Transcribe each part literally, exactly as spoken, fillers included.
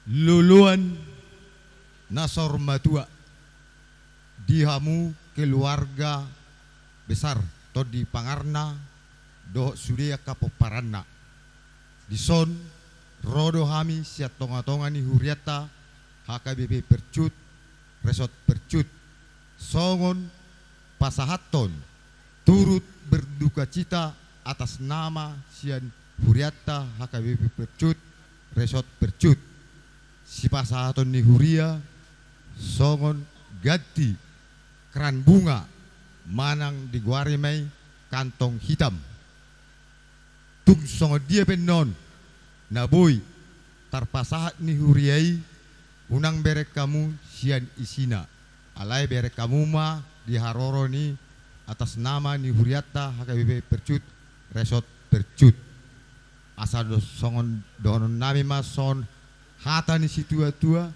Loloan na saur matua di hamu keluarga besar Tondi Pangarna dohot sude angka pomparanna. Dison ro do hami sian tongatonga ni hurianta H K B P Percut, Resort Percut, songon pasahathon turut berdukacita atas nama sian hurianta H K B P Percut, Resort Percut. Sipasahaton ni huria songon ganti keran bunga manang digoari ma i kantong hitam. Tung songon dia pe annon na boi tarpasahat ni huria i, unang bereng hamu sian isina. Alai bereng hamu ma di haroro ni atas nama ni hurianta H K B P Percut, Resort Percut. Asa do songon dohonon nami ma songon hata ni situatua,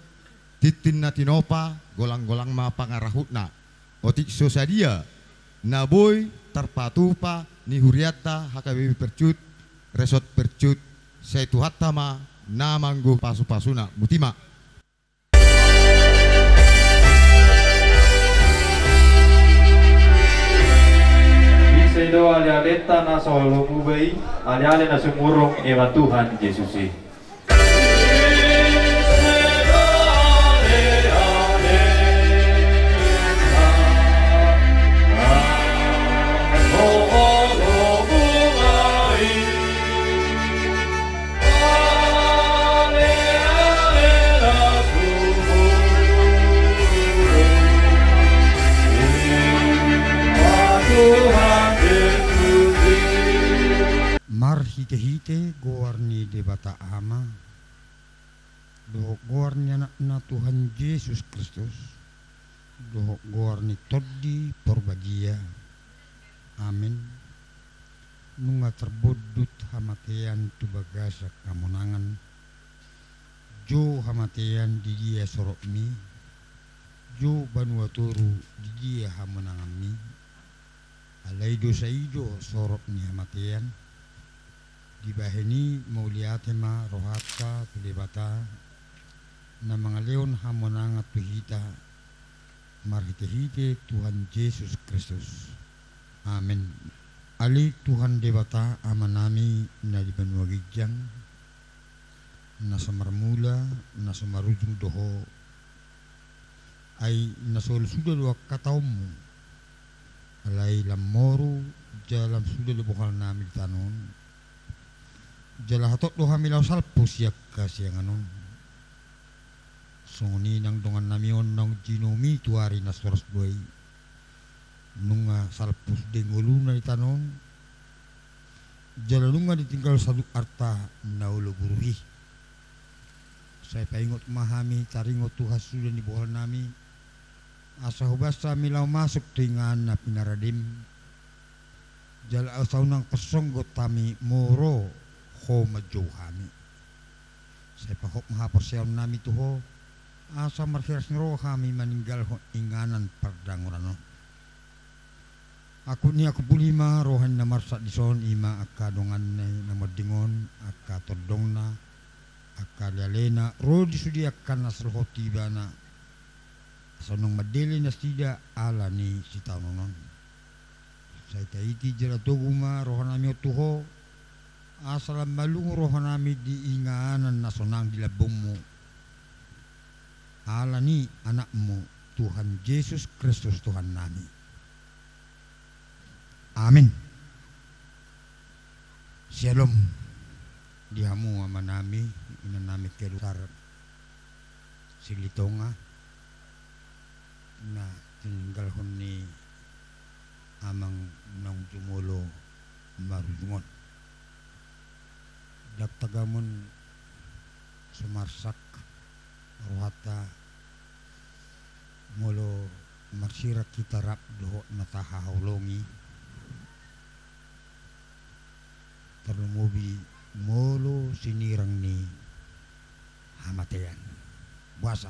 tintin na tinopa, golanggolang ma pangarahutna. Otik so sadia na boi tarpatupa ni hurianta H K B P Percut, Resort Percut, sai Tuhanta ma na manggohi pasupasuna. Botima. Disi do alealeta na so olo muba i, aleale na sumurung, i ma Tuhan Jesus i. Marhitehite goar ni Debata Ama, dohot goar ni Anakna Tuhan Jesus Kristus, dohot goar ni Tondi Porbadia. Amen. Nunga tarbondut hamatean tu bagasan hamonangan. Jou hamatean, di dia sorotmi? Jou banua toru, di dia hamonanganmi? Alai dosa i do sorot ni hamatean. Dibahen i mauliate ma rohanta tu Debata, na mangalehon hamonangan tu hita, marhitehite Tuhan Jesus Kristus. Amen. Ale Tuhan Debata Amanami na di banua ginjang, na so marmula, na so marujung do Ho. Ai na so olo suda do angka taonmu, alai lam moru jala lam suda do bohalnami di tano on. Jala hatop do hami laho salpu sian hasiangan on. Songon i nang dongannami on naung jinouMi tu ari na so ras do i. Nunga salpu sude ngoluna di tano on, jala nunga ditinggal saluhut arta na olo buruk i. Sai paingot ma hami taringot tu hasuhuton ni bohalnami, asa hobas hami laho masuk tu inganan na pinaradeM. Jala asa unang tarsonggot hami molo Ho manjou hami. Sai pahop ma haporseaonnami tu Ho, asa marhiras ni roha hami maninggalhon inganan pardangonan on. Angkup ni angkup uli ma roha ni na marsak dison, i ma angka donganna na monding on, angka tondongna, angka alealena, ro di sude angka na so dohot ibana, asa unang mandele nasida ala ni sitaonon on. Sai taiti jala togu ma rohanami on tu Ho, asa lam malungun rohanami di inganan na sonang di lambungMu, ala ni AnakMu, Tuhan Jesus Kristus Tuhannami. Amin. Syalom di hamu amanami, inanami keluarga Silitonga, na tininggalhon ni amang naung jumolo marujung on. Ndang tagamon so marsak rohanta molo marsirang hita rap dohot na tahaholongi, tarlumobi molo sinirang ni hamatean. Boasa?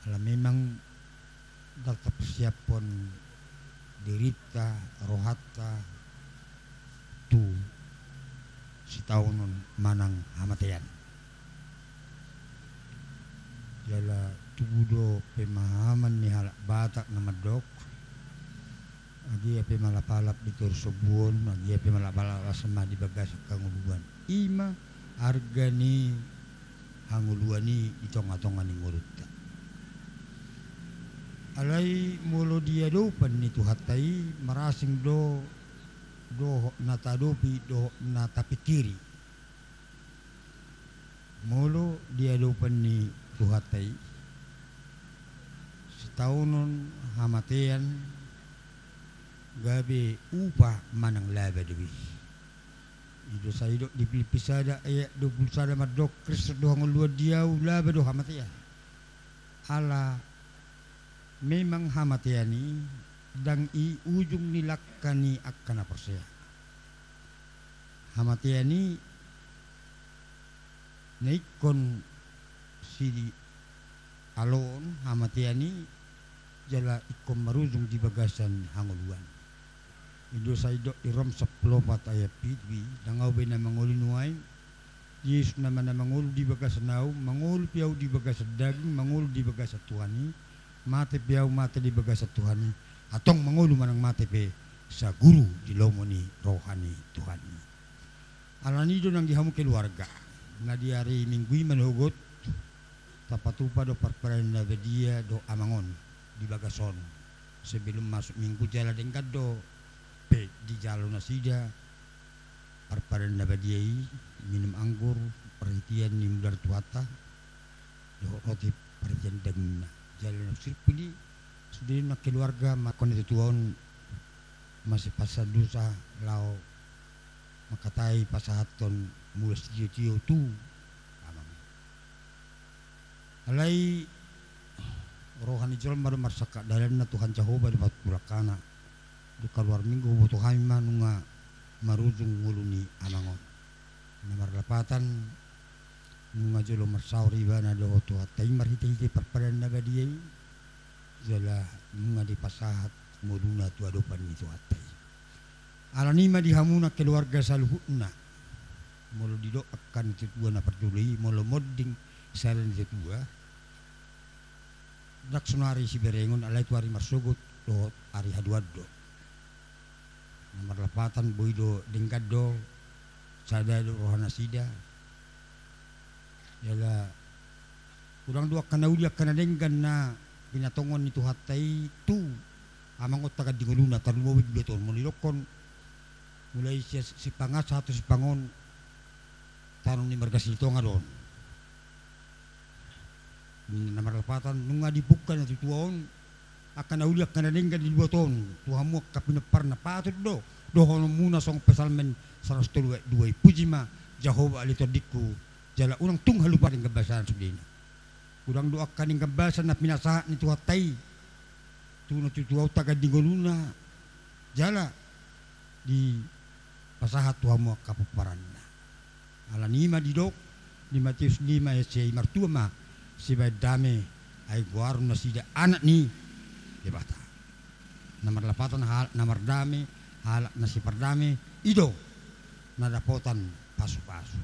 Ala memang ndang taparsiaphon dirinta, rohanta tu sitaonon manang hamatean. Jala tubu do pemahaman ni halak Batak na mandok, agia pe malapalap di toru sombu on, agia pe malapalap asa ma di bagasan hangoluan. I ma arga ni hangoluan i di tongatonga ni ngolunta. Alai molo di adopan ni Tuhanta i marasing do dohot na taadopi dohot na tapingkiri. Molo di adopan ni Tuhanta i, sitaonon hamatean gabe upa manang laba do i. I do sai didok di Pilippi sada ayat dua pulu sada mandok, Kristus do hangoluan di ahu, laba do hamatean. Ala memang hamatean i ndang i ujung ni langka ni angka na porsea. Hamatean i na ingkon sialoon hamatean i jala ingkon marujung di bagasan hangoluan. I do sai didok di Rom sampulu opat ayat pitu i, ndang ahu be na mangolu nuaeng, Jesus nama na mangolu di bagasan ahu, mangolu pe ahu di bagasan daging, mangolu di bagasan Tuhan i, mate pe ahu mate di bagasan Tuhan i, antong mangolu manang mate pe saguru di lomo ni roha ni Tuhan i. Alani i do nang di hamu keluarga, na di ari Minggu i manogot tapatupa do parpadanan na badia dohot amang on di bagas on. Sebelum masuk Minggu jala denggan do pe dijalo nasida parpadanan na badia i, minum anggur, parhitean ni mudar Tuhanta, dohot roti parhitean dagingna. Jala na sirpul i sude na keluarga, mangkon na tuatua on masipasahat dosa laho mangkatai pasahathon mula sitiotio tu amang. Alai roha ni jolma do marsangkap dalanna, Tuhan Jahowa do patulak hana. Dung kaluar Minggu huboto hami ma nunga marujung ngolu ni amang on. Na marlapatan nunga jolo marsaor ibana dohot Tuhanta i marhitehite parpadanan na badia i, jala nunga dipasahat ngoluna tu adopan ni Tuhanta i. Alani i ma di hamu na keluarga saluhutna, molo didok angka na tuatua na parjolo i, molo monding sada na tuatua, ndang sonari siberengon, alai tu ari marsogot dohot ari haduan do. Na marlapatan boi do denggan do, sada do rohanasida. Jala godang do angka na uli angka na denggan na pinatongon ni Tuhanta i tu amang on tagan di ngoluna, tarlumobi di luat on. Molo didokkon mulai sian Simpang A sahat tu Simpang on, tano ni marga Silitonga do on. Na marlapatan nunga dipungka na tuatua on angka na uli angka na denggan di luat on tu hamu angka pinomparna, patut do dohononmuna songon Psalmen saratus tolu ayat dua i, puji ma Jahowa ale tondingku, jala unang tung halupaon denggan basana sudena. Godang do angka denggan basa na pinasahat ni Tuhanta i tu na tuatua on tagan di ngoluna, jala dipasahat tu hamu angka pomparanna. Alani i ma didok di Mateus lima ayat sia i, martua ma sibahen dame, ai goaron nasida anak ni Debata. Na marlapatan halak na mardame, halak na sipardame, i do na dapotan pasupasu.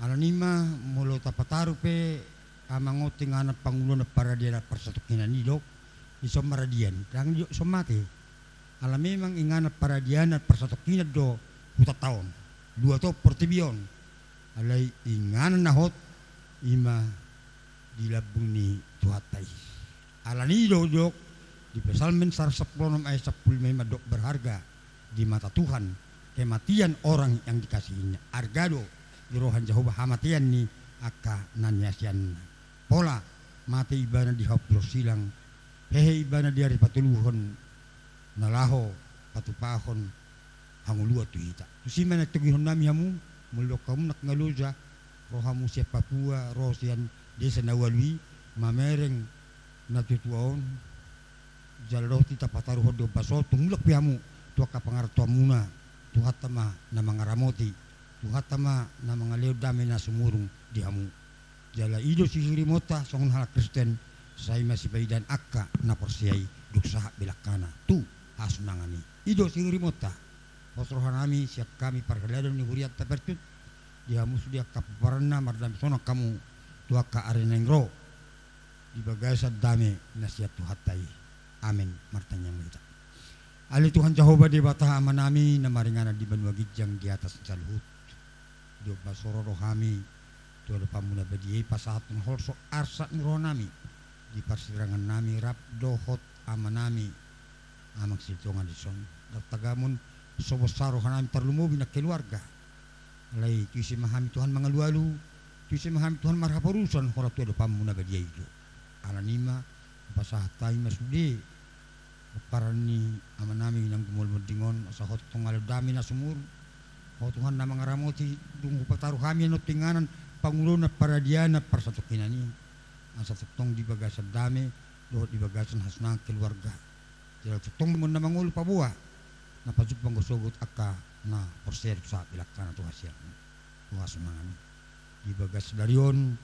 Alani i ma molo tapataru pe amang on tu inganan panguluan paradian parsatongkinan i, didok dison maradian, ndang didok dison mate. Ala memang inganan paradian parsatongkinan do hutanta on, luat on, portibi on. Alai inganan na hot i ma di lambung ni Tuhanta i. Alani i do didok di Psalmen saratus sampulu onom ayat sampulu lima i mandok, berharga di mata Tuhan kematian orang yang dikasihi-Nya. Arga do di roha ni Jahowa hamatean ni angka na niasianna. Pola mate ibana di hau pursilang, hehe ibana di ari patoluhon, na laho patupahon hangoluan tu hita. Tusi ma na togihon nami hamu, molo didok hamu nang na loja, ro hamu sian Papua, ro sian desa na ualu i, mamereng na tuatua on, jala dohot hita pataruhon di ombas on, tung mulak pe hamu tu angka pangarantoanmuna, Tuhanta ma na mangaramoti, Tuhanta ma na mangalehon dame na sumurung di hamu. Jala i do sihirimonta songon halak Kristen, sai masipaidaan angka na porsea i dung sahat be langkana tu hasonangan i. I do sihirimonta. Pos rohanami sian hami parhalado ni hurianta Percut, di hamu sude angka pomparanna, mardame sonang hamu tu angka ari naeng ro. Di bagasan dame na sian Tuhanta i. Amen. Martangiang ma hita. Ale Tuhan Jahowa Debata Amanami na maringanan di banua ginjang di atas ni saluhut, diomba so ro do hami tu adopanmu na badia i pasahathon holso arsak ni rohanami di parsirangan nami rap dohot amanami Amang Sitonga dison. Ndang tagamon so bonsa rohanami tarlumobi na keluarga. Alai tu ise ma hami Tuhan mangalualu, tu ise ma hami Tuhan marhaporusan holan tu adopanmu na badia i do. Alani i ma hupasahat hami ma sude pomparan ni amanami nang gumol monding on, asa Ho tongtong ale dame na sumurung, Ho Tuhan na mangaramoti, dung hupataru hami annon tu inganan pangulona paradiana parsatongkinan i, asa tongtong di bagasan dame dohot di bagasan hasonangan keluarga. Jala tongtong ma na mangolu paboa na pajumpang do sogot angka na porsea tu sahat di langkana tu hasiangan, tu hasonangan. Di bagas sadari on,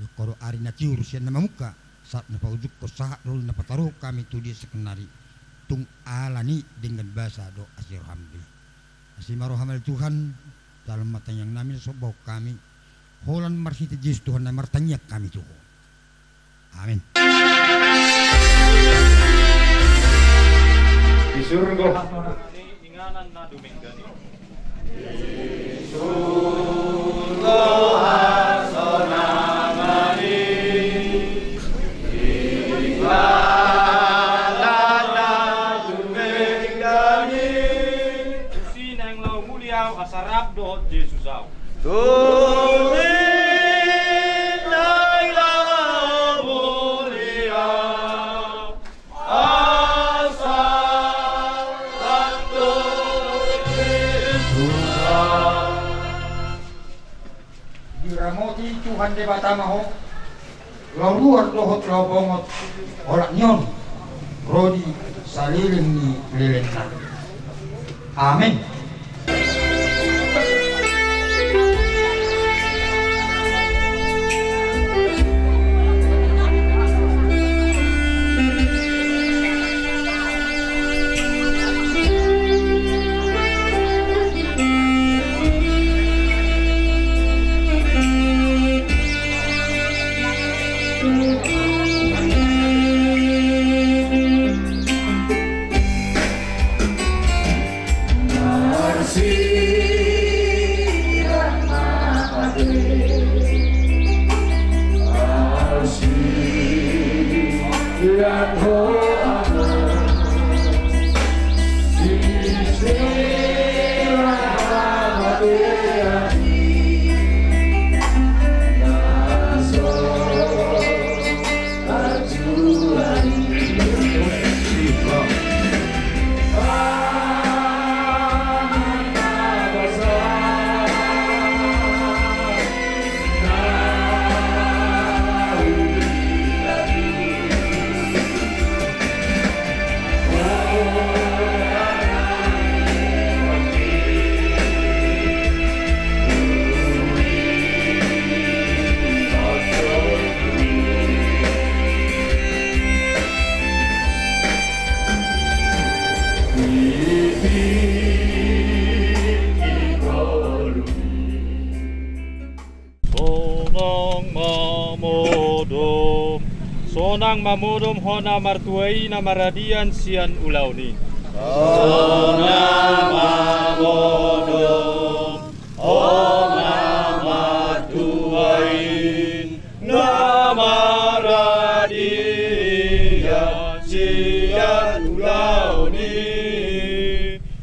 diongkon do ari na tiur sian na mamungka, sahat na paujungkon sahat ro na pataruhon hami tu dia sannari, tung alani denggan basa do asi roham be. Asi ma roham ale Tuhan, dalan ma tangiang nami na sombahon hami, holan marhite Jesus Tuhan na martangiang hami tu Ho. Amen. Di surgo hasonangan i, inganan na dumenggan i. Di surgo hasonangan i, inganan na dumenggan i. Tusi naeng laho muli ahu asa rap dohot Jesus ahu. Tusi naeng laho muli ahu asa rap dohot Jesus ahu. Diramoti Tuhan Debata ma ho. Laho ruar dohot laho bongot olat ni on, ro di saleleng ni lelengna. Amen. Sonang ma modom, sonang ma modom ho na martua i na maradian sian ulaon i. Sonang ma modom ho na martua i na maradian sian ulaon i.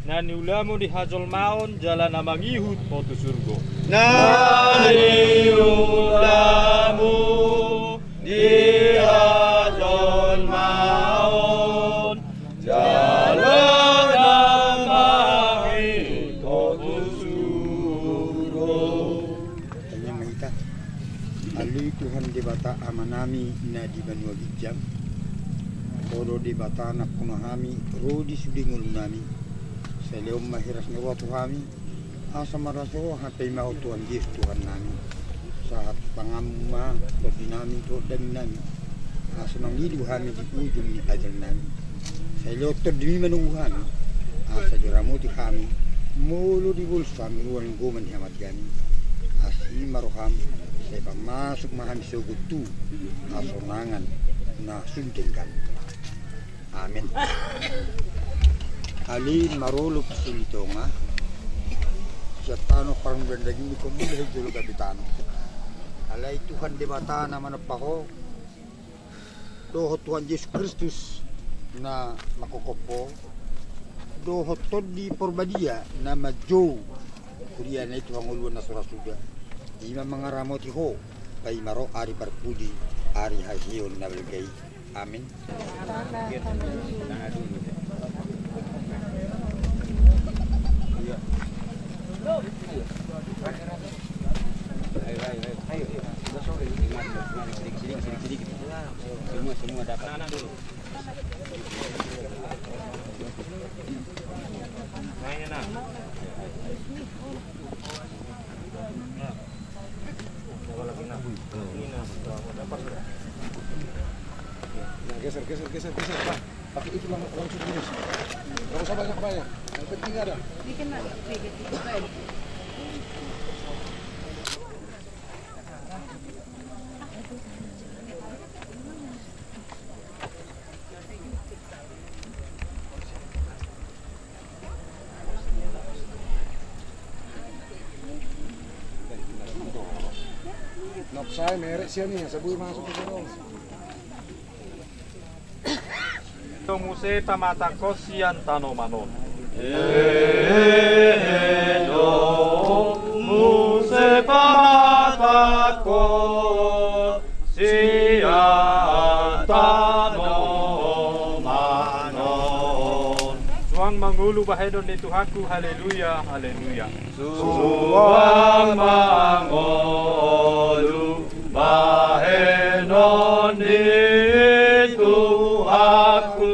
Na niulamu di hajolmaon jala na mangihut ho tu surgo. Na niulamu di hajolmaon jala na mangihut ho tu surgo. Tangiang ma hita. Ale Tuhan Debata Amanami na di banua ginjang, Ho do Debata nampuna hami ro di sude ngolunami. Sai lehon ma hiras ni roha tu hami, asa marlas roha hami paima Ho Tuhan Jesus Tuhannami. Sahat tanganmu ma tondinami dohot daminami, asa mangido hami di ujung ni ajalnami. Sai lehon tondimi manogu hami, asa diramoti hami molo dibolus hami ruang goman ni hamatean i. Asi ma roham, Pamasuk ma hami sogot tu hasonangan na sun denggan. Amen. Ale marolop Silitonga, sian tano parmudan daging ni, hamu mula hijolo gabe tano. Alai Tuhan Debata na manompa ho, dohot Tuhan Jesus Kristus na mangkophop ho, dohot Tondi Porbadia na manjou huriana i tu hangoluan na so ra suda, i ma mangaramoti ho, paima ro ari parpudi, ari haheheon na balga i. Amen. Ayo, ayo, ayo, ayo. Ayo, ayo, ayo. Ayo, ayo. Udah sore ini. Mari, mari, mari. Sedikit, sedikit, sedikit, sedikit. Semua, semua dapat. Anak-anak dulu. Nah, ini, nah. Nah, geser, geser, geser, geser, Pak. Pakai itu lang-, langsung terus. Nggak usah banyak-banyak. Yang penting ada. Bikin lagi, bikin. Noksa merek sian i, sabui masuk ke sana. Muse pamatangkon sian tanoman on. Ehe do, muse pamatangkon sian tanoman on. Suang mangolu bahenon ni Tuhanku, haleluya, haleluya. Suang mangolu bahenon ni Tuhanku,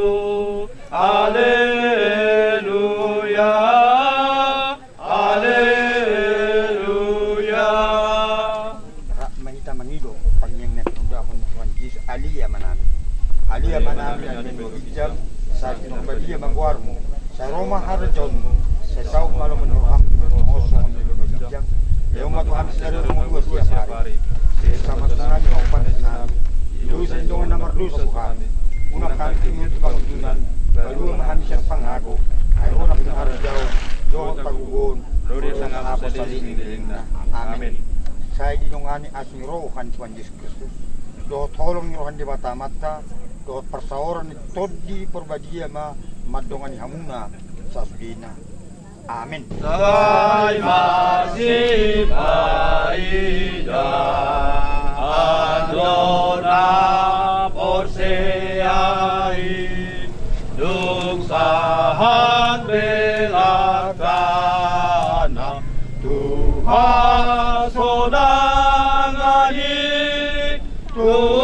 haleluya, haleluya. Rap ma hita mangido pangiang na pinundahon Tuhan Jesus, Ale Amanami. Ale Amanami na di banua ginjang, sai pinarbadia ma goarmu, sai ro ma harajaonmu, sai saut ma lomo ni roham di banua tonga on songon na di banua ginjang. Lehon ma tu hami sadari on hangoluan siapari. Sesa ma tu hami hasomaon nami di dosa ni dongan na mardosa tu hami. Unang hami tubu tu pangunjunan, palua ma hami sian pangago. Ai Ho do na pinarharajaon dohot hagogoon dohot hangoluan saleleng ni lelengna. Amen. Sai didongani asi ni roha ni Tuhan Jesus Kristus, dohot holong ni roha ni Debata Amanta, dohot parsaoran ni Tondi Porbadia ma mandongani hamuna sasudena. Amen. Sai masipaida angka na porsea i, dung sahat belakangna tu hasonangan i, tu